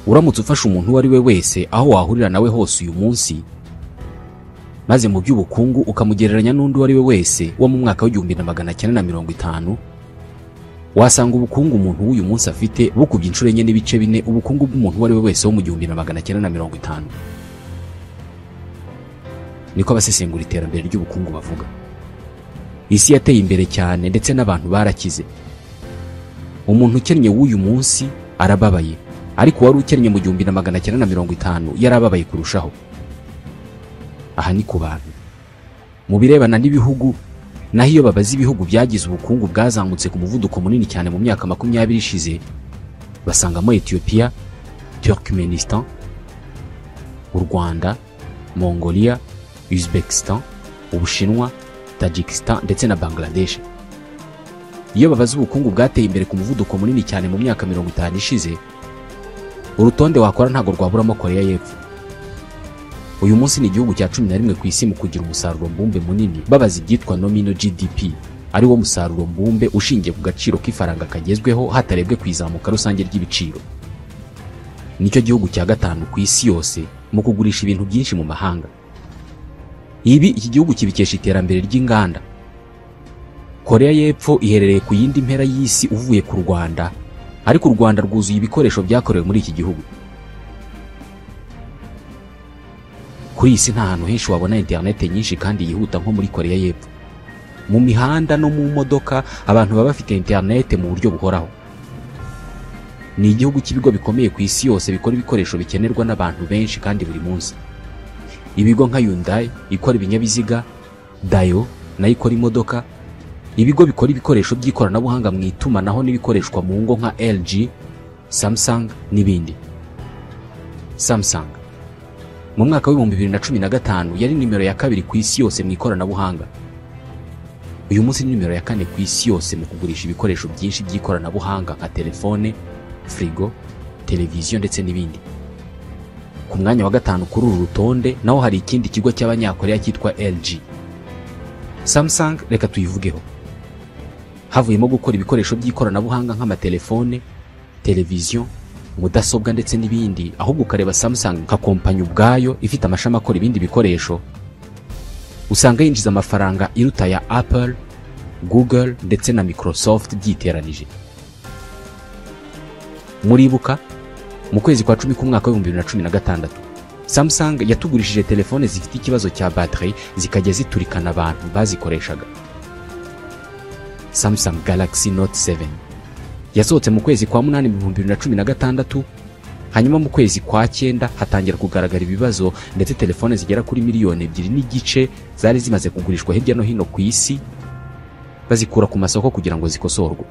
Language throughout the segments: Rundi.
Uramutse ufashe umuntu uwo ari we wese aho wahurira nawe hose uyu munsi, maze mu by'ubukungu ukamugereranya n'undi uwo ari we wese wo mu mwaka w'1950, wasanga ubukungu umuntu w'uyu munsi afite bukubye inshuro 4.4 ubukungu bw'umuntu uwo ari we wese wo mu 1950. Niko abasesengura iterambere ry'ubukungu bavuga. Isi yateye imbere cyane ndetse n'abantu barakize. Umuntu ukennye w'uyu munsi arababaye, ariko wari ukennye mu 1950 yarababaye kurushaho. Aha ni ku bantu. Mu birebana n'ibihugu, naho iyo babaza ibihugu byagize ubukungu bwazamutse ku muvuduko munini cyane mu myaka 20 ishize, basangamo Ethiopia, Turkmenistan, u Rwanda, Mongolia, Uzbekistan, Ubushinwa, Tajikistan ndetse na Bangladesh. Iyo babaza ubukungu bwateye imbere ku muvuduko munini cyane mu myaka 50 ishize, urutonde wakora ntago rwaburamo Korea y'Epfo. Uyu munsi ni igihugu cya 11 ku isi mu kugira umusaruro mbumbe munini, babaza ibyitwa nominal GDP, ari wo musaruro mbumbe ushingiye ku gaciro k'ifaranga kagezweho hatarebwe ku izamuka rusange ry'ibiciro. Nicyo gihugu cya 5 ku isi yose mu kugurisha ibintu byinshi mu mahanga. Ibi iki gihugu kibikesha iterambere ry'inganda. Korea y'Epfo iherereye ku yindi mpera y'isi uvuye ku Rwanda, ariko u Rwanda rwuzuye ibikoresho byakorewe muri iki gihugu. Kuri isi nta hantu henshi wabona internet nyinshi kandi yihuta nko muri Korea y'Epfo. Mu mihanda no mu modoka abantu baba bafite internet mu buryo buhoraho. Ni igihugu cy'ibigo bikomeye ku isi yose bikora ibikoresho bikenerwa n'abantu benshi kandi buri munsi. Ibigo nka Hyundai ikora ibinyabiziga, Daewoo nayo ikora imodoka, ibigo bikora ibikoresho by'ikoranabuhanga mu itumanaho n'ibikoreshwa mu ngo nka LG, Samsung n'ibindi. Samsung mu mwaka wa 2015 yari nimero ya 2 ku isi yose mu ikoranabuhanga. Uyu munsi ni nimero ya 4 ku isi yose mu kugurisha ibikoresho byinshi by'ikoranabuhanga nka telefone, frigo, televiziyo ndetse n'ibindi. Ku mwanya wa 5 kuri uru rutonde naho hari ikindi kigo cy'abanyakorea cyitwa LG. Samsung reka tuyivugeho. Havuyemo gukora ibikoresho by'ikoranabuhanga nk'amatelefone, televiziyo, mudasobwa ndetse n'ibindi, ahubwo ukareba Samsung nka kompanyi ubwayo ifite amashami akora ibindi bikoresho, usanga yinjiza amafaranga iruta ya Apple, Google ndetse na Microsoft byiteranije. Muribuka mu kwezi kwa 10 k'umwaka wa 2016, Samsung yatugurishije telefone zifite ikibazo cya batterie zikajya ziturikana abantu bazikoreshaga. Samsung Galaxy Note 7 yasohotse mu kwezi kwa 8 mu 2016, hanyuma mu kwezi kwa 9 hatangira kugaragara ibibazo ndetse telefone zigera kuri miliyoni 2.5 zari zimaze kugurishwa hirya no hino ku isi bazikura ku masoko kugira ngo zikosorwe.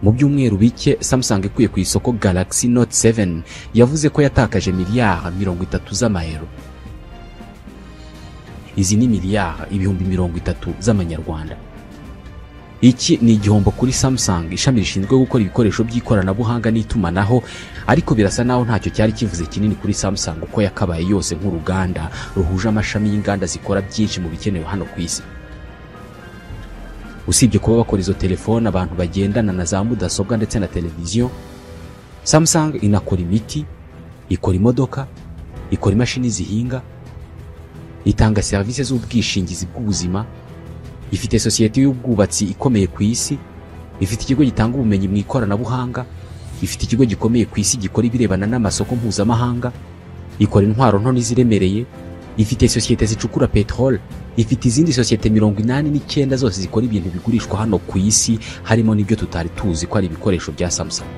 Mu byumweru bike Samsung ikuye ku isoko Galaxy Note 7 yavuze ko yatakaje miliyari 30 z'amayero. Izi ni miliyari 30,000 z'amanyarwanda. Iki ni igihombo kuri Samsung, ishami rishinzwe gukora ibikoresho by'ikoranabuhanga n'itumanaho, ariko birasa naho ntacyo cyari kivuze kinini kuri Samsung uko yakabaye yose nk'uruganda ruhuje amashami y'inganda zikora byinshi mu bikenewe hano ku isi. Usibye kuba bakora izo telefone abantu bagendana na za mudasobwa ndetse na televiziyo, Samsung inakora imiti, ikora imodoka, ikora imashini zihinga, itanga serivisi z'ubwishingizi bw'ubuzima, ifite sosiyete y'ubwubatsi ikomeye ku isi, ifite ikigo gitanga ubumenyi mu ikoranabuhanga, ifite ikigo gikomeye ku isi gikora ibirebana n'amasoko mpuzamahanga, ikora intwaro nto n'iziremereye, ifite sosiyete zicukura petrol, ifite izindi sosiyete 89 zose zikora ibintu bigurishwa hano ku isi, harimo n'ibyo tutari tuzi ko ari ibikoresho bya Samsung.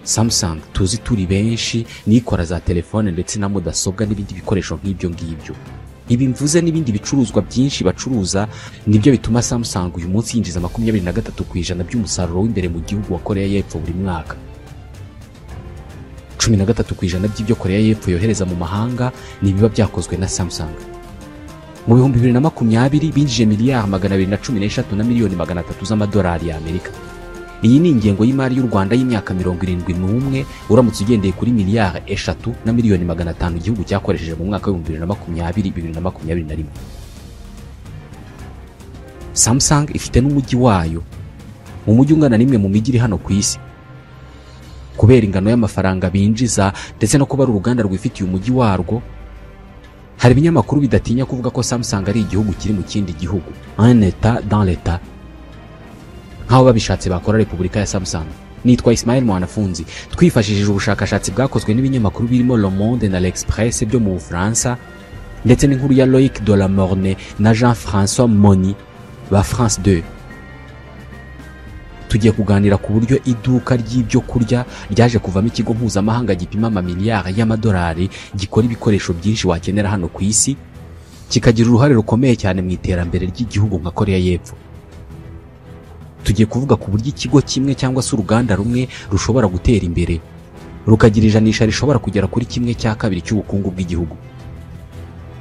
Samsung tuzi turi benshi nikora za telefone ndetse na mudasobwa n'ibindi bikoresho nk'ibyo ngibyo. Ibi mvuze n'ibindi bicuruzwa byinshi bacuruza nibyo bituma Samsung uyu munsi yinjiza 23% by'umusaruro w'imbere mu gihugu wa Korea y'Epfo buri mwaka. 13% by'ibyo Korea y'Epfo yohereza mu mahanga ni biba byakozwe na Samsung. Mu 2020 binjije miliyari 213 na miliyoni 300 z'amadolari ya Amerika. Iyi ni ingengo y'imari y'u Rwanda y'imyaka 71 uramutse ugendeye kuri miliyari 3 na miliyoni 500 igihugu cyakoresheje mu mwaka wa 2020 2021. Samsung ifite n'umujyi wayo, umujyi ungana n'imwe mu mijyi iri hano ku isi. Kubera ingano y'amafaranga binjiza ndetse no kuba ari uruganda rwifitiye umujyi warwo, hari ibinyamakuru bidatinya kuvuga ko Samsung ari igihugu kiri mu kindi gihugu, un état dans l'état. Nkaho babishatse bakora Repubulika ya Samsung. Nitwa Ismael Mwanafunzi. Twifashishije ubushakashatsi bwakozwe n'ibinyamakuru birimo Le Monde na L'Express byo mu Bufaransa, ndetse n'inkuru ya Loïc de la Morne na Jean-François Moni ba France 2. Tugiye kuganira ku buryo iduka ry'ibyo kurya ryaje kuvamo ikigo mpuzamahanga gipima amamiliyari y'amadolari, gikora ibikoresho byinshi wakenera hano ku isi, kikagira uruhare rukomeye cyane mu iterambere ry'igihugu nka Korea y'Epfo. Tugiye kuvuga ku buryo ikigo kimwe cyangwa se uruganda rumwe rushobora gutera imbere, rukagira ijanisha rishobora kugera kuri 1/2 cy'ubukungu bw'igihugu.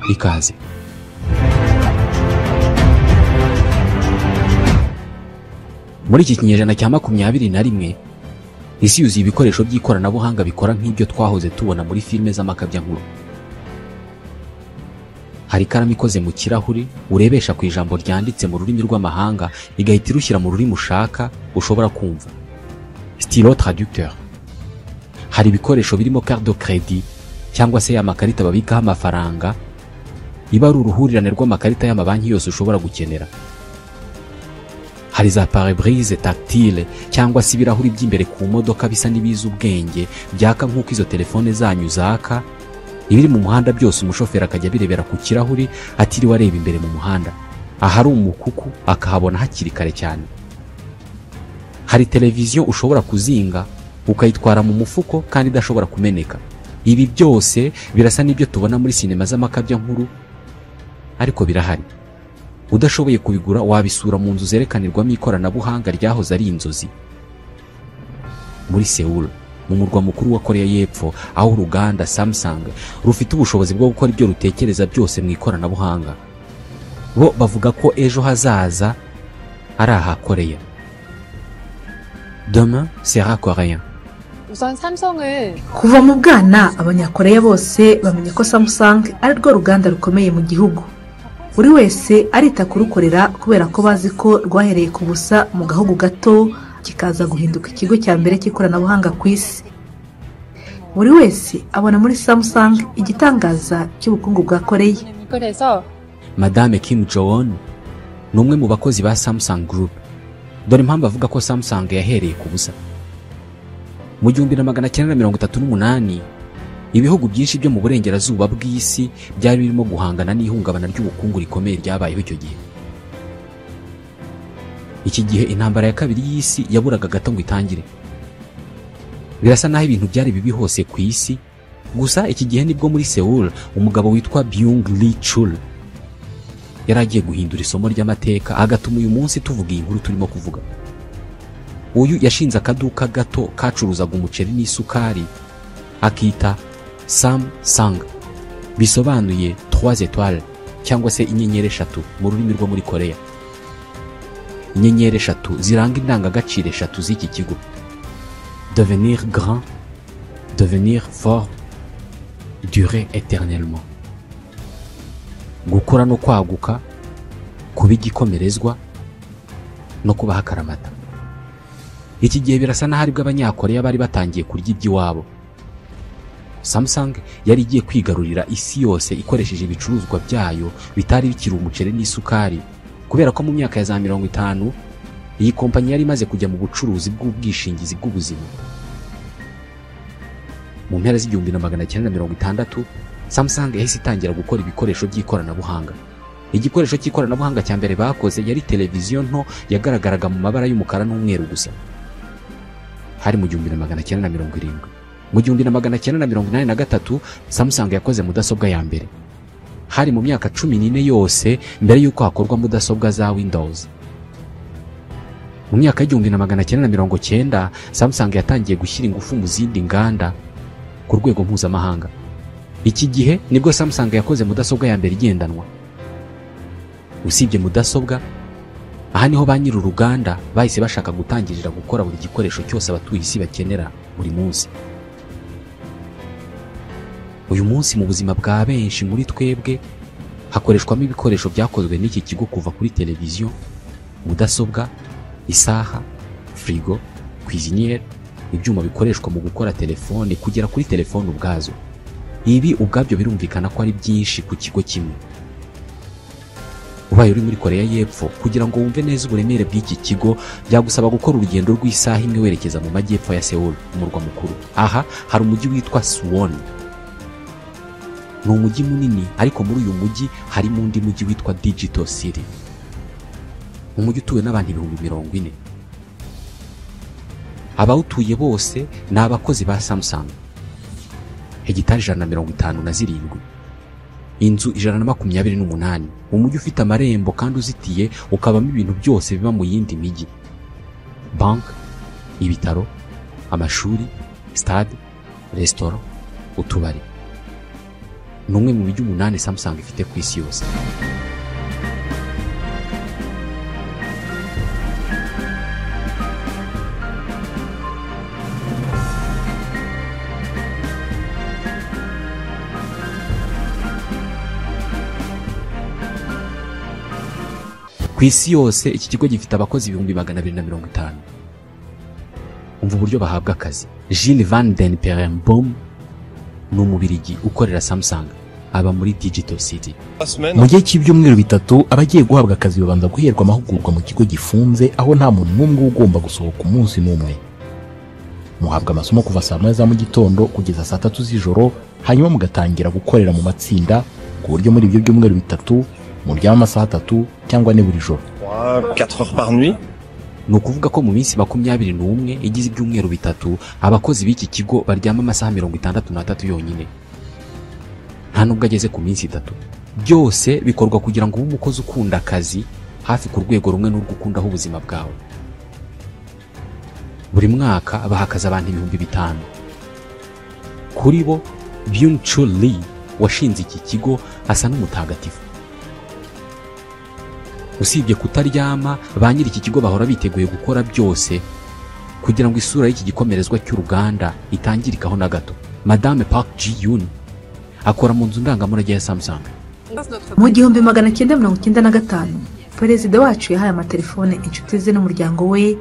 Ikaze. Muri iki kinyejana cya 21, isi yuzuye ibikoresho by'ikoranabuhanga bikora nk'ibyo twahoze tubona muri filime z'amakabyankuru. Hari ikaramu ikoze mu kirahuri urebesha ku ijambo ryanditse mu rurimi rw'amahanga igahita irushyira mu rurimi ushaka ushobora kumva, stylo traducteur. Hari ibikoresho birimo carte de crédit cyangwa se amakarita babikaho amafaranga, iba ari uruhurirane rw'amakarita y'amabanki yose ushobora gukenera. Hari za pare-brise tactile cyangwa se ibirahuri by'imbere ku modoka bisa n'ibiza ubwenge byaka nk'uko izo telefone zanyu zaka. Ibiri mu muhanda byose umushoferi akajya birebera ku kirahuri atiriwe areba imbere mu muhanda. Ahari umukuku akahabona hakiri kare cyane. Hari televiziyo ushobora kuzinga ukayitwara mu mufuko kandi idashobora kumeneka. Ibi byose birasa n'ibyo tubona muri sinema z'amakabyankuru, ariko birahari. Udashoboye kubigura wabisura mu nzu zerekanirwamo ikoranabuhanga ryahoze ari inzozi. Muri Seoul, mu murwa mukuru wa Korea y'Epfo, aho uruganda Samsung rufite ubushobozi bwo gukora ibyo rutekereza byose mu ikoranabuhanga, bo bavuga ko ejo hazaza ari aha Korea. Demain sera coréen. Kuva mu bwana, abanyakoreya bose bamenya ko Samsung ari rwo ruganda rukomeye mu gihugu. Buri wese arita kurukorera kubera ko bazi ko rwahereye ku busa mu gahugu gato kikaza guhinduka ikigo cya mbere cy'ikoranabuhanga ku isi. Buri wese abona muri Samsung igitangaza cy'ubukungu bwa Korea. Madame Kim Joo-won ni umwe mu bakozi ba Samsung Group. Dore impamvu avuga ko Samsung yahereye ku busa. Mu 1938, ibihugu byinshi byo mu burengerazuba bw'isi byari birimo guhangana n'ihungabana ry'ubukungu rikomeye ryabayeho icyo gihe. Iki gihe intambara ya kabiri y'isi yaburaga gato ngo itangire. Birasa naho ibintu byari bibi hose ku isi. Gusa iki gihe nibwo muri Seoul umugabo witwa Byung Lee Chul yari agiye guhindura isomo ry'amateka, agatuma uyu munsi tuvuga iyi nkuru turimo kuvuga. Uyu yashinze akaduka gato kacuruzaga umuceri n'isukari, akita Samsung, bisobanuye 3 étoiles cyangwa se inyenyeri 3 mu rurimi rwo muri Korea. Inyenyeri 3 ziranga indangagaciro 3 z'iki kigo: devenir grand, devenir fort, durer éternellement. Gukura no kwaguka, kuba igikomerezwa no kubaha akaramata. Iki gihe birasa n'aho aribwo abanyakoreya bari batangiye kurya iby'iwabo. Samsung yari igiye kwigarurira isi yose ikoresheje ibicuruzwa byayo bitari bikiri umuceri n'isukari, kubera ko mu myaka ya za 50 iyi kompanyi yari imaze kujya mu bucuruzi bw'ubwishingizi bw'ubuzima. Mu mpera z'1960, Samsung yahise itangira gukora ibikoresho by'ikoranabuhanga. Igikoresho cy'ikoranabuhanga cya mbere bakoze yari televiziyo nto yagaragaraga mu mabara y'umukara n'umweru gusa. Hari mu 1970. Mu 1983, Samsung yakoze mudasobwa ya mbere. Hari mu myaka 14 yose mbere y'uko hakorwa mudasobwa za Windows. Mu myaka 1990, Samsung yatangiye gushyira ingufu mu zindi nganda ku rwego mpuzamahanga. Iki gihe nibwo Samsung yakoze mudasobwa ya mbere igendanwa. Usibye mudasobwa, aha niho ba nyiri uruganda bahise bashaka gutangirira gukora buri gikoresho cyose abatuye isi bakenera buri munsi. Uyu munsi mu buzima bwa benshi muri twebwe hakoreshwamo ibikoresho byakozwe n'iki kigo, kuva kuri televiziyo, mudasobwa, isaha, frigo, cuisinière, Ibyuma bikoreshwa mu gukora telefone kugera kuri telefone ubwazo. Ibi ubwabyo birumvikana ko ari byinshi ku kigo kimwe. Ubaye uri muri Korea y'Epfo, kugira ngo wumve neza uburemere bw'iki kigo byagusaba gukora urugendo rw'isaha imwe werekeza mu majyepfo ya Seoul, umurwa mukuru. Aha hari umujyi witwa Suwon. Ni umujyi munini, ariko muri uyu mujyi harimo undi mujyi witwa Digital City. Umujyi utuwe n'abantu 40,000. Abawutuye bose ni abakozi ba Samsung. Hegitari 157, inzu 128, umujyi ufite amarembo kandi uzitiye, ukabamo ibintu byose biba mu yindi mijyi: bank, ibitaro, amashuri, stade, restaurant, utubari. Ni umwe mu mijyi 8 Samsung ifite ku isi yose. Ku isi yose iki kigo gifite abakozi 250,000. Umva uburyo bahabwa akazi. Gilles Van Den Perenboom ni umubirigi ukorera Samsung, aba muri Digital City. Mu gihe cy'ibyumweru 3 abagiye guhabwa akazi babanza guherwa amahugurwa mu kigo gifunze, aho nta muntu n'umwe ugomba gusohoka umunsi n'umwe. Muhabwa amasomo kuva saa 1 za mu gitondo kugeza saa 3 z'ijoro, hanyuma mugatangira gukorera mu matsinda, ku buryo muri ibyo byumweru 3 muryama amasaha 3 cyangwa 4 buri joro. 4 heures par nuit. Ni ukuvuga ko mu minsi 21 igize ibyumweru 3 abakozi b'iki kigo baryama amasaha 63 yonyine. Nta nubwo ageze ku minsi 3. Byose bikorwa kugira ngo umukozi ukunda akazi hafi ku rwego rumwe n'urwo ukundaho ubuzima bwawe. Buri mwaka bahakaza abantu 5,000. Kuri bo Byung-Chul Lee washinze iki kigo asa n'umutagatifu. Usibye kutaryama, ba nyiri iki kigo bahora biteguye gukora byose kugira ngo isura y'iki gikomerezwa cy'uruganda itangirikaho na gato. Madame Park Ji-yoon akora mu nzu ndangamurage ya Samsung. Mu 1995 perezida wacu yahaye amatelefone inshuti ze n'umuryango we,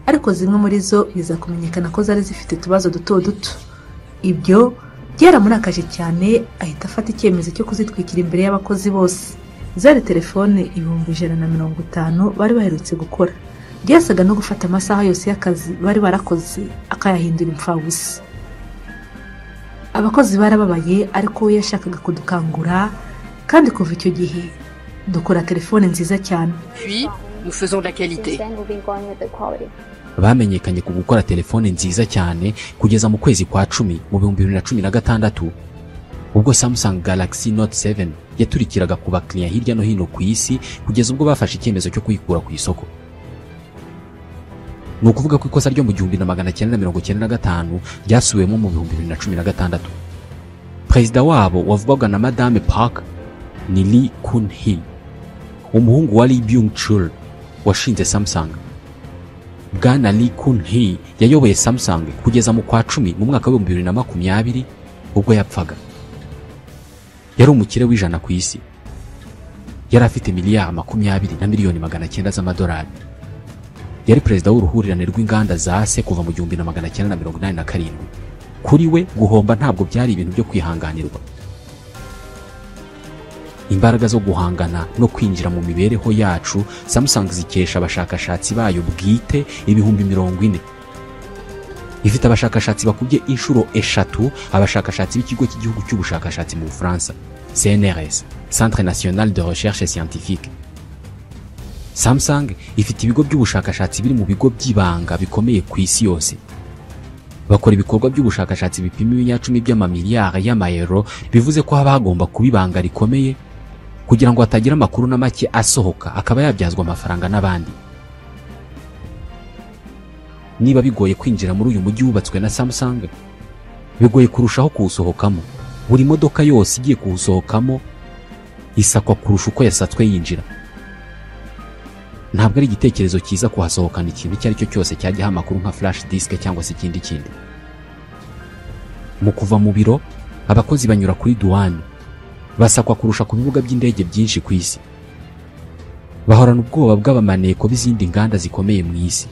ariko zimwe muri zo biza kumenyekana ko zari zifite utubazo duto duto. Ibyo byaramurakaje cyane, ahita afata icyemezo cyo kuzitwikira imbere y'abakozi bose. Zari telefone 150,000 bari baherutse gukora. Byasaga no gufata amasaha yose y'akazi bari barakoze akayahindura imfabusa. Abakozi barababaye, ariko we yashakaga kudukangura, kandi kuva icyo gihe dukora telefone nziza cyane. Puis nous faisons de la qualité. Bamenyekanye ku gukora telefone nziza cyane kugeza mu kwezi kwa 10 mu 2016, ubwo Samsung Galaxy Note 7 yaturikiraga ku bakiriya hirya no hino ku isi, kugeza ubwo bafashe icyemezo cyo kuyikura ku isoko. Ni ukuvuga ko ikosa ryo mu 1995 ryasubiwemo mu 2016. Perezida wabo wavugwaga na Madame Park ni Lee Kun-hee, umuhungu wa Lee Byung-chul washinze Samsung. Bwana Lee Kun-hee yayoboye Samsung kugeza mu kwa 10 mu mwaka wa 2020 ubwo yapfaga. Yari umukire w'100 ku isi. Yari afite miliyari 20 na miliyoni 900 z'amadolari. Yari perezida w'uruhurirane rw'inganda za se kuva mu 1987. Kuri we guhomba ntabwo byari ibintu byo kwihanganirwa. Imbaraga zo guhangana no kwinjira mu mibereho yacu Samsung zikesha abashakashatsi bayo bwite 40,000. Ifite abashakashatsi bakubye inshuro 3 abashakashatsi b'ikigo cy'igihugu cy'ubushakashatsi mu Bufaransa, CNRS, Centre National de Recherche Scientifique. Samsung ifite ibigo by'ubushakashatsi biri mu bigo by'ibanga bikomeye ku isi yose. Bakora ibikorwa by'ubushakashatsi bipima ibinyacumi by'amamiliyari y'amayero, bivuze ko haba hagomba kuba ibanga rikomeye kugira ngo hatagira amakuru na make asohoka akaba yabyazwa amafaranga n'abandi. Niba bigoye kwinjira muri uyu mujyi wubatswe na Samsung, bigoye kurushaho kuwusohokamo. Buri modoka yose igiye kuwusohokamo isakwa kurusha uko yasatswe yinjira. Ntabwo ari igitekerezo cyiza kuhasohokana ikintu icyo ari cyo cyose cyajyaho amakuru nka flash disk cyangwa se ikindi kindi. Mu kuva mu biro, abakozi banyura kuri douane, basakwa kurusha ku bibuga by'indege byinshi ku isi. Bahorana ubwoba bw'abamaneko b'izindi nganda zikomeye mu isi.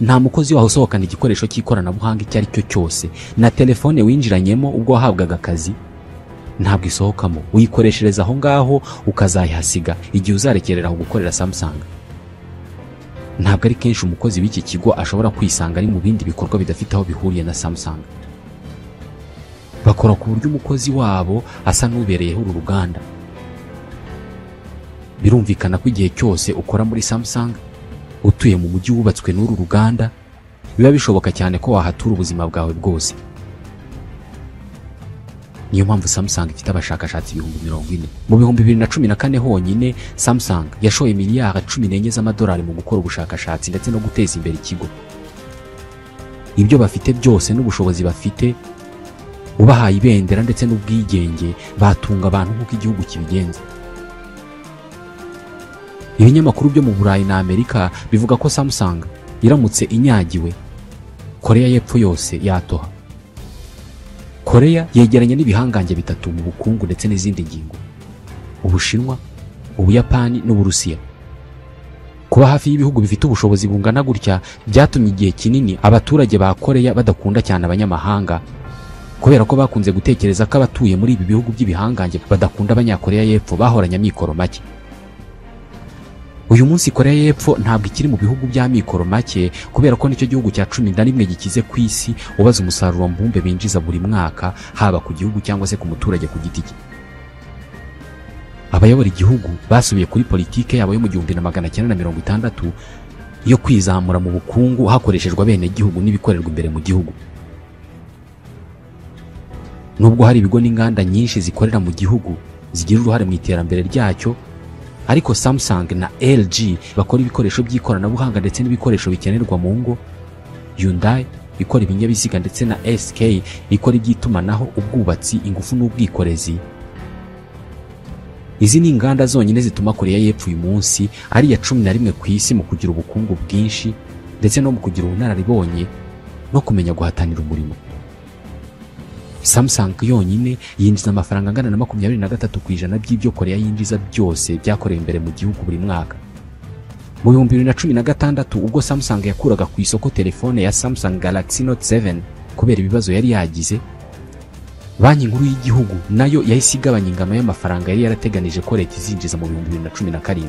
Nta mukozi waho usohokana igikoresho cy'ikoranabuhanga icyo ari cyo cyose, na telefone winjiranyemo ubwo wahabwaga akazi ntabwo isohokamo, uyikoreshereza aho ngaho ukazayihasiga igihe uzarekerera aho gukorera Samsung. Ntabwo ari kenshi umukozi w'iki kigo ashobora kwisanga ari mu bindi bikorwa bidafite aho bihuriye na Samsung. Bakora ku buryo umukozi wabo asa n'ubereyeho uru ruganda. Birumvikana ko igihe cyose ukora muri Samsung, utuye mu mujyi wubatswe n'uru ruganda, biba bishoboka cyane ko wahatura ubuzima bwawe bwose. Niyo mpamvu Samsung ifite abashakashatsi 40,000. Mu 2014 honyine Samsung yashoye miliyari 14 z'amadolari mu gukora ubushakashatsi ndetse no guteza imbere ikigo. Ibyo bafite byose n'ubushobozi bafite, ubahaye ibendera ndetse n'ubwigenge, batunga abantu nk'uko igihugu kibigenza. Ibinyamakuru byo mu Burayi na Amerika bivuga ko Samsung iramutse inyagiwe, Korea y'Epfo yose yatoha. Korea yegeranye n'ibihangange bitatu mu bukungu ndetse n'izindi ngingo: Ubushinwa, Ubuyapani n'Uburusiya. Kuba hafi y'ibihugu bifite ubushobozi bungana gutya byatumye igihe kinini abaturage ba Korea badakunda cyane abanyamahanga, kubera ko bakunze gutekereza ko abatuye muri ibi bihugu by'ibihangange badakunda abanyakorea y'Epfo bahoranye amikoro make. Uyu munsi Korea y'Epfo ntabwo ikiri mu bihugu by'amikoro make, kubera ko nicyo gihugu cya 11 gikize ku isi ubaza umusaruro mbumbe binjiza buri mwaka, haba ku gihugu cyangwa se ku muturage ku giti cye. Abayobora igihugu basubiye kuri politike yabo yo mu 1960 yo kwizamura mu bukungu hakoreshejwe abenegihugu n'ibikorerwa imbere mu gihugu. Nubwo hari ibigo n'inganda nyinshi zikorera mu gihugu zigira uruhare mu iterambere ryacyo, ariko Samsung na LG bakora ibikoresho by'ikoranabuhanga ndetse n'ibikoresho bikenerwa mu ngo, Hyundai ikora ibinyabiziga ndetse na SK ikora iby'itumanaho, ubwubatsi, ingufu n'ubwikorezi. Izi ni inganda zonyine zituma Korea y'Epfo uyu munsi ari iya 11 ku isi mu kugira ubukungu bwinshi ndetse no mu kugira ubunararibonye no kumenya guhatanira umurimo. Samsung yonyine yinjiza amafaranga angana na 23% by'ibyo Korea yinjiza byose byakorewe imbere mu gihugu buri mwaka. Mu 2016 ubwo Samsung yakuraga ku isoko telefone ya Samsung Galaxy Note 7 kubera ibibazo yari yagize, Banki Nkuru y'Igihugu nayo yahise igabanya ingano y'amafaranga yari yarateganije ko leta izinjiza mu 2017.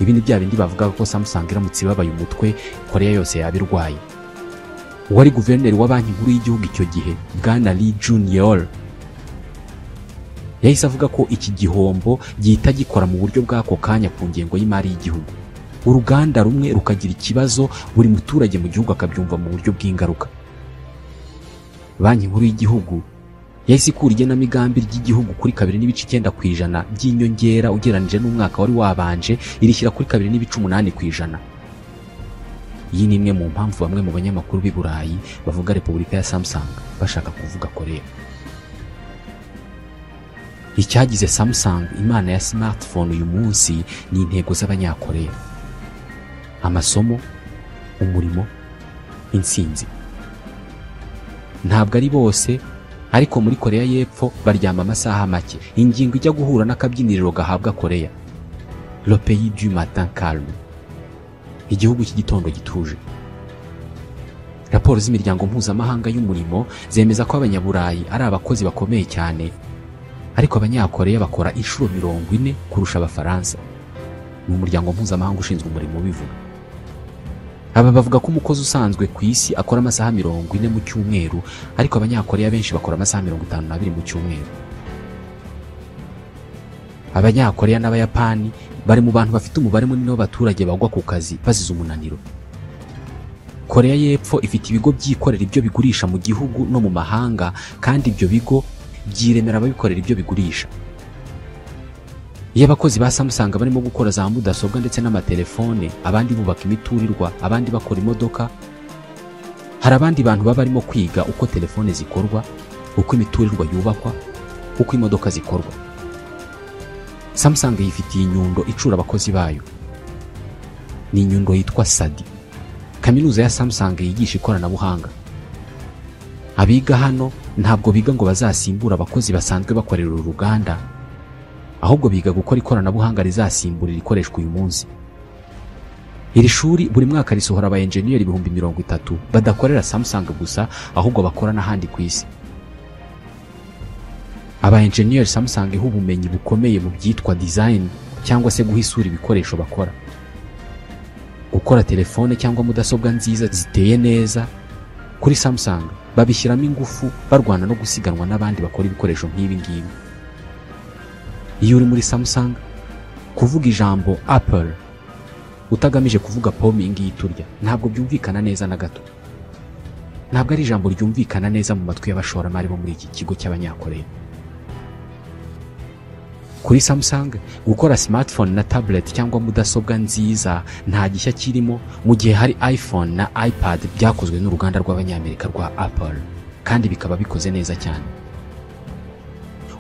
Ibi ni bya bindi bavuga ko Samsung iramutse ibabaye umutwe, Korea yose yaba irwaye. Uwari guverineri wa Banki Nkuru y'Igihugu icyo gihe, Bwana Lee Jun-yeol, yahise avuga ko iki gihombo gihita gikora mu buryo bw'ako kanya ku ngengo y'imari y'igihugu. Uruganda rumwe rukagira ikibazo, buri muturage mu gihugu akabyumva mu buryo bw'ingaruka. Banki Nkuru y'Igihugu yahise ikura igenamigambi ry'igihugu kuri 2.9% by'inyongera ugereranije n'umwaka wari wabanje, irishyira kuri 2.8%. Iyi ni imwe mu mpamvu bamwe mu banyamakuru b'i Burayi bavuga Repubulika ya Samsung bashaka kuvuga Korea. Icyagize Samsung imana ya smartphone uyu munsi ni intego z'abanyakorea: amasomo, umurimo, intsinzi. Ntabwo ari bose, ariko muri Korea y'Epfo baryama amasaha make, ingingo ijya guhura n'akabyiniriro gahabwa Korea, le pays du matin calme, igihugu cy'igitondo gituje. Raporo z'imiryango mpuzamahanga y'umurimo zemeza ko abanyaburayi ari abakozi bakomeye cyane, ariko abanyakorea bakora inshuro 40 kurusha abafaransa. Ni umuryango mpuzamahanga ushinzwe umurimo ubivuga. Aba bavuga ko umukozi usanzwe ku isi akora amasaha 40 mu cyumweru, ariko abanyakorea benshi bakora amasaha 52 mu cyumweru. Abanyakorea n'Abayapani bari mu bantu bafite umubare munini w'abaturage bagwa ku kazi bazize umunaniro. Korea y'Epfo ifite ibigo byikorera ibyo bigurisha mu gihugu no mu mahanga, kandi ibyo bigo byiremera ababikorera ibyo bigurisha. Iyo abakozi ba Samsung barimo gukora za mudasobwa ndetse n'amatelefone, abandi bubaka imiturirwa, abandi bakora imodoka, hari abandi bantu baba barimo kwiga uko telefone zikorwa, uko imiturirwa yubakwa, uko imodoka zikorwa. Samsung yifitiye inyundo icura abakozi bayo. Ni inyundo yitwa SADI. Kaminuza ya Samsung yigisha ikoranabuhanga. Abiga hano ntabwo biga ngo bazasimbura abakozi basanzwe bakorera uru ruganda, ahubwo biga gukora ikoranabuhanga rizasimbura irikoreshwa uyu munsi. Iri shuri buri mwaka risohora aba engineer 30,000 badakorera Samsung gusa, ahubwo bakora n'ahandi ku isi. Aba engineer Samsung iha ubumenyi bukomeye mu byitwa design cyangwa se guhisura ibikoresho bakora. Gukora telefone cyangwa mudasobwa nziza ziteye neza kuri Samsung babishyiramo ingufu, barwana no gusiganwa n'abandi bakora ibikoresho nk'ibi ngibi. Iyo uri muri Samsung, kuvuga ijambo Apple utagamije kuvuga pome iyi ngiyi turya ntabwo byumvikana neza na gato. Ntabwo ari ijambo ryumvikana neza mu matwi y'abashoramari bo muri iki kigo cy'Abanyakoreya. Kuri Samsung, gukora smartphone na tablet cyangwa mudasobwa nziza nta gishya kirimo, mu gihe hari iPhone na iPad byakozwe n'uruganda rw'Abanyamerika rwa Apple, kandi bikaba bikoze neza cyane.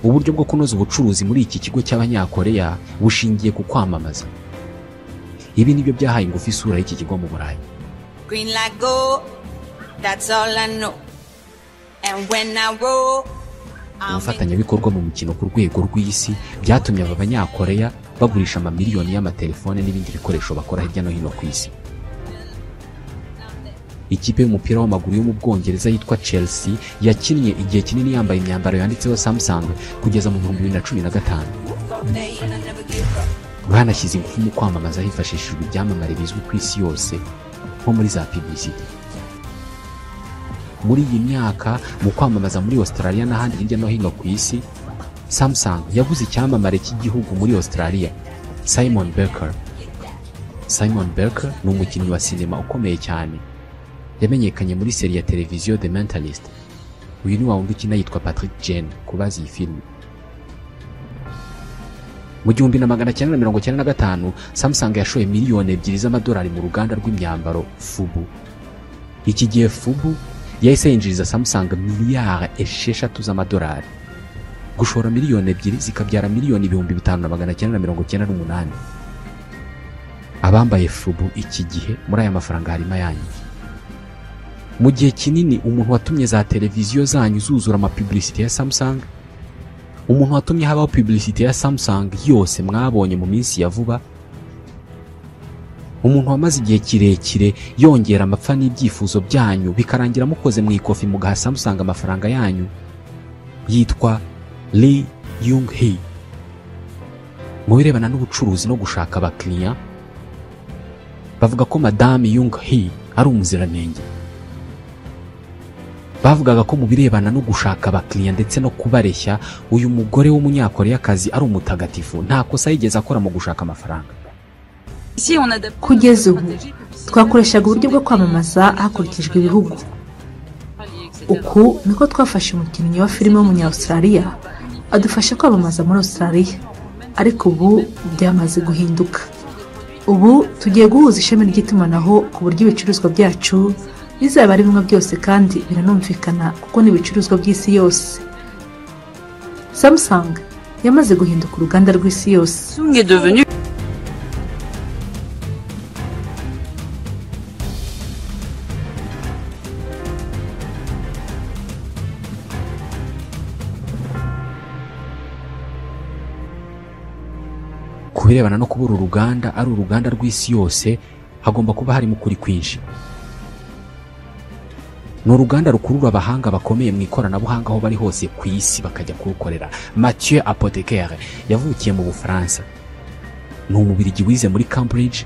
Uburyo bwo kunoza ubucuruzi muri iki kigo cy'Abanyakoreya bushingiye ku kwamamaza. Ibi nibyo byahaye ingufu isura y'iki kigo mu Burayi. Green light go, that's all I know. And when I roll, I'm in Ubufatanyabikorwa mu mikino ku rwego rw'isi byatumye aba Banyakoreya bagurisha amamiliyoni y'amatelefone n'ibindi bikoresho bakora hirya no hino ku isi. Ikipe y'umupira w'amaguru yo mu Bwongereza yitwa Chelsea yakinnye igihe kinini yambaye imyambaro yanditseho Samsung kugeza mu 2015. Banashyize ingufu mu kwamamaza hifashishijwe ibyamamare bizwi ku isi yose nko muri za publicité. Muri iyi myaka, mu kwamamaza muri Australia n'ahandi hirya no hino ku isi, Samsung yaguze icyamamare cy'igihugu muri Australia, Simon Barker. Simon Barker ni umukinnyi wa sinema ukomeye cyane, yamenyekanye muri seri ya televiziyo The Mentalist. Uyu ni wa wundi ukina yitwa Patrick Jane ku bazi iyi filime. Mu 1995, Samsung yashoye 2 miliyoni z'amadolari mu ruganda rw'imyambaro Fubu. Iki gihe Fubu yahise yinjiriza Samsung miliyari 6 z'amadolari. Gushora 2 miliyoni zikabyara miliyoni 5,998,000. Abambaye Fubu iki gihe, muri aya mafaranga harimo ayanyu. Mu gihe kinini, umuntu watumye za televiziyo zanyu zuzura amapublicité ya Samsung, umuntu watumye habaho publicité ya Samsung yose mwabonye mu minsi ya vuba, umuntu wamaze igihe kirekire yongera amapfa n'ibyifuzo byanyu bikarangira mukoze mu ikofi mugaha Samsung amafaranga yanyu, yitwa Lee Jung Hee. Mu birebana n'ubucuruzi no gushaka abakiriya, bavuga ko Madame Jung Hee ari umuziranenge. Bavugaga ko mu birebana no gushaka abakiriya ndetse no kubareshya, uyu mugore w'Umunyakoreyakazi ari umutagatifu, nta kosa yigeze akora mu gushaka amafaranga. Kugeza ubu twakoreshaga uburyo bwo kwamamaza hakurikijwe ibihugu. Uku niko twafashe umukinnyi wa filime w'Umunya-Australia adufasha kwamamaza muri Australia, ariko ubu byamaze guhinduka. Ubu tugiye guhuza ishami ry'itumanaho ku buryo ibicuruzwa byacu bizaba ari bimwe byose, kandi biranumvikana kuko ni ibicuruzwa by'isi yose. Samsung yamaze guhinduka uruganda rw'isi yose. Samsung est devenu Ku birebana no kuba uru ruganda ari uruganda rw'isi yose, hagomba kuba harimo ukuri kwinshi. Ni uruganda rukurura abahanga bakomeye mu ikoranabuhanga aho bari hose ku isi bakajya kurukorera. Mathieu Apotheker yavukiye mu Bufaransa, ni Umubirigi wize muri Cambridge,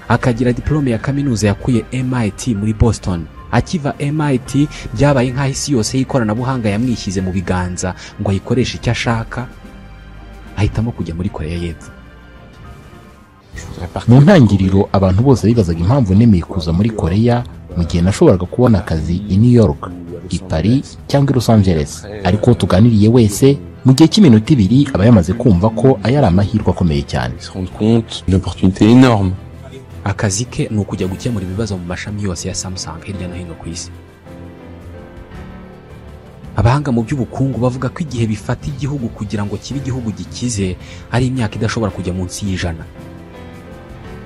akagira diplôme ya kaminuza yakuye MIT muri Boston. Akiva MIT, byabaye nk'aho isi yose y'ikoranabuhanga yamwishyize mu biganza ngo ayikoreshe icyo ashaka. Ahitamo kujya muri Koreya y'Epfo. Mu ntangiriro abantu bose bibazaga impamvu nemeye kuza muri Koreya mu gihe nashoboraga kubona akazi i New York, i Paris cyangwa i Los Angeles. Ariko uwo tuganiriye wese, mu gihe cy'iminota 2 aba yamaze kumva ko aya ari amahirwe akomeye cyane. Se rendre compte d'une opportunité énorme. Akazi ke ni ukujya gukemura ibibazo mu mashami yose ya Samsung hirya no hino ku isi. Abahanga mu by'ubukungu bavuga ko igihe bifata igihugu kugira ngo kibe igihugu gikize ari imyaka idashobora kujya munsi y'100.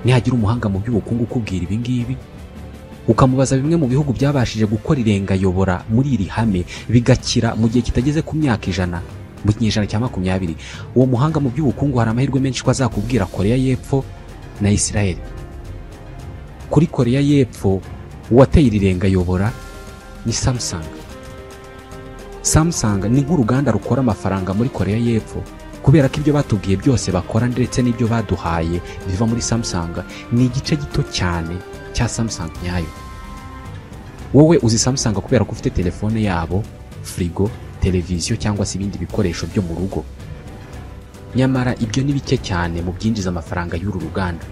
Nihagira umuhanga mu by'ubukungu ukubwira ibi ngibi, ukamubaza bimwe mu bihugu byabashije gukora irengayobora muri iri hame bigakira mu gihe kitageze ku myaka 100 mu kinyejana cya 20, uwo muhanga mu by'ubukungu hari amahirwe menshi ko azakubwira Koreya y'Epfo na Israel. Kuri Korea y'Epfo uwateye irirenga ayobora ni Samsung. Samsung ni nk'uruganda rukora amafaranga muri Korea y'Epfo, kubera ko ibyo batubwiye byose bakora ndetse n'ibyo baduhaye biva muri Samsung ni igice gito cyane cya Samsung nyayo. Wowe uzi Samsung kubera ko ufite telefone yabo, frigo, televiziyo cyangwa se ibindi bikoresho byo mu rugo. Nyamara ibyo ni bike cyane mu byinjiza amafaranga y'uru ruganda.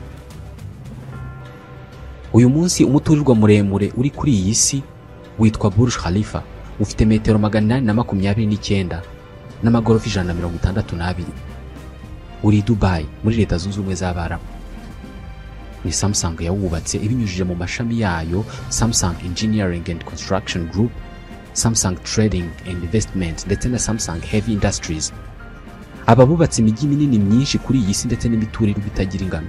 Uyu munsi umuturirwa muremure uri kuri iyi si witwa Burj Khalifa, ufite metero 829 n'amagorofa 162. Uri Dubai muri Leta Zunze Ubumwe z'Abarabu. Ni Samsung yawubatse ibinyujije mu mashami yayo Samsung Engineering and Construction Group, Samsung Trading and Investment ndetse na Samsung Heavy Industries. Aba bubatse imijyi minini myinshi kuri iyi si ndetse n'imiturirwa itagira ingano.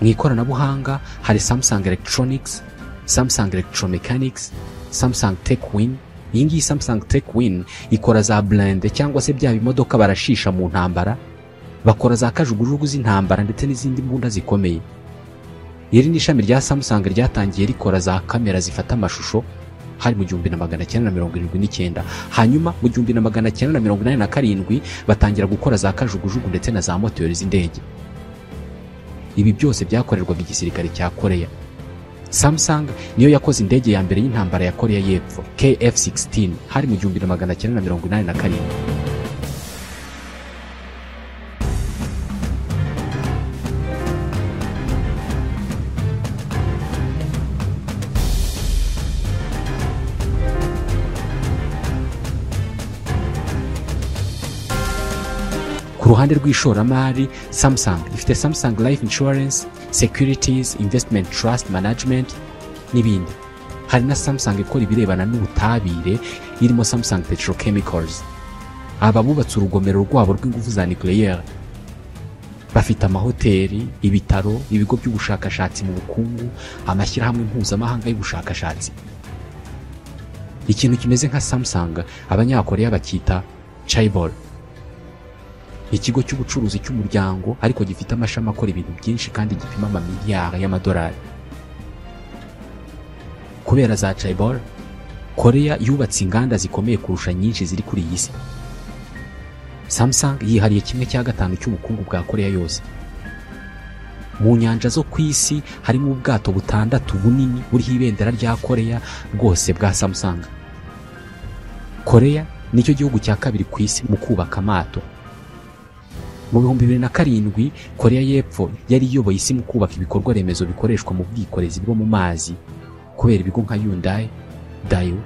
Mu ikoranabuhanga hari Samsung Electronics, Samsung Electromechanics, Samsung Techwin. Iyi ngiyi Samsung Techwin ikora za blende cyangwa se bya bimodoka barashisha mu ntambara, bakora za kajugujugu z'intambara ndetse n'izindi mbunda zikomeye. Iri ni ishami rya Samsung ryatangiye rikora za kamera zifata amashusho hari mu 1979, hanyuma mu 1987 batangira gukora za kajugujugu ndetse na za moteri z'indege. Ibi byose byakorerwaga igisirikare cya Korea. Samsung niyo yakoze indege ya mbere y'intambara ya Korea y'Epfo KF-16 hari mu 1987. Ku ruhande rw'ishoramari, Samsung ifite Samsung Life Insurance, Securities, Investment Trust Management n'ibindi. Hari na Samsung ikora ibirebana n'ubutabire irimo Samsung Petrochemicals. Aba bubatse urugomero rwabo rw'ingufu za nucléaire. Bafite amahoteli, ibitaro, ibigo by'ubushakashatsi mu bukungu, amashyirahamwe mpuzamahanga y'ubushakashatsi. Ikintu kimeze nka Samsung abanyakoreya bakita Chaebol. Ikigo cy'ubucuruzi cy'umuryango ariko gifite amashami akora ibintu byinshi kandi gipima amamiliyari y'amadolari. Kubera za Chaebol, Korea yubatse inganda zikomeye kurusha nyinshi ziri kuri iyi si. Samsung yihariye 1/5 cy'ubukungu bwa Korea yose. Mu nyanja zo ku isi harimo ubwato butandatu bunini buriho ibendera rya Korea bwose bwa Samsung. Korea nicyo gihugu cya kabiri ku isi mu kubaka amato. Mu 2007 Korea y'Epfo yari iyoboye isi mu kubaka ibikorwa remezo bikoreshwa mu bwikorezi bwo mu mazi kubera ibigo nka Hyundai, Daewoo,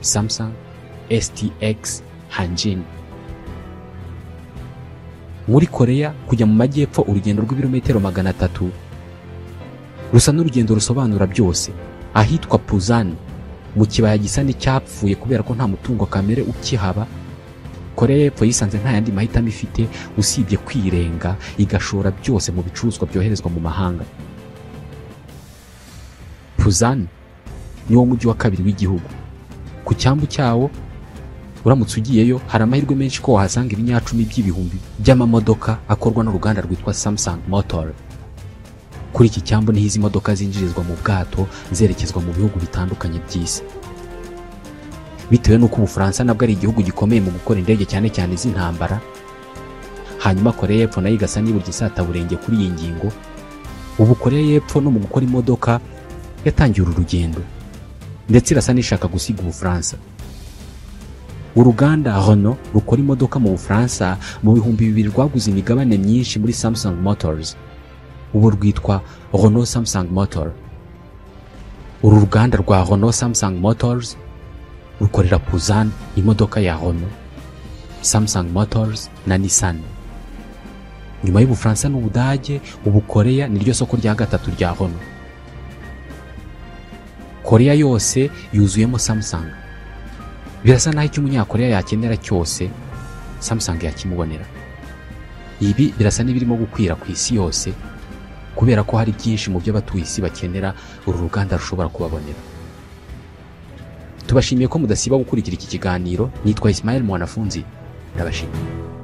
Samsung, STX, Hanjin. Muri Korea kujya mu majyepfo urugendo rw'ibirometero 300 rusa n'urugendo rusobanura byose. Ahitwa Busan mu kibaya gisa n'icyapfuye kubera ko nta mutungo kamere ukihaba, Korea y'Epfo yisanze nta yandi mahitamo ifite usibye kwirenga igashora byose mu bicuruzwa byoherezwa mu mahanga. Busan ni wo mujyi wa kabiri w'igihugu. Ku cyambu cyawo uramutse ugiyeyo hari amahirwe menshi ko wahasanga ibinyacumi by'ibihumbi by'amamodoka akorwa n'uruganda rwitwa Samsung Motor. Kuri iki cyambu niho izi modoka zinjirizwa mu bwato zerekezwa mu bihugu bitandukanye by'isi. Bitewe n'uko Ubufaransa nabwo ari igihugu gikomeye mu gukora indege cyane cyane z'intambara, hanyuma Korea y'Epfo nayo igasa n'iburyo isataburenge kuri iyi ngingo. Ubu Korea y'Epfo no mu gukora imodoka yatangiye uru rugendo ndetse irasa n'ishaka gusiga Ubufaransa. Uruganda Renault rukora imodoka mu Bufaransa mu 2000 rwaguze imigabane myinshi muri Samsung Motors. Ubu rwitwa Renault Samsung Motor. Uru ruganda rwa Renault Samsung Motors rukorera Busan imodoka ya Renault, Samsung Motors na Nissan. Nyuma y'Ubufaransa n'Ubudage, ubu Korea niryo soko rya gatatu rya Renault. Korea yose yuzuyemo Samsung. Birasa naho icyo umunyakorea yakenera cyose Samsung yakimubonera. Ibi birasa n'ibirimo gukwira ku isi yose kubera ko hari byinshi mu byo abatuye isi bakenera uru ruganda rushobora kubabonera. Tubashimiye ko mudasiba gukurikira iki kiganiro. Nitwa Ismail Mwanafunzi, ndabashimiye.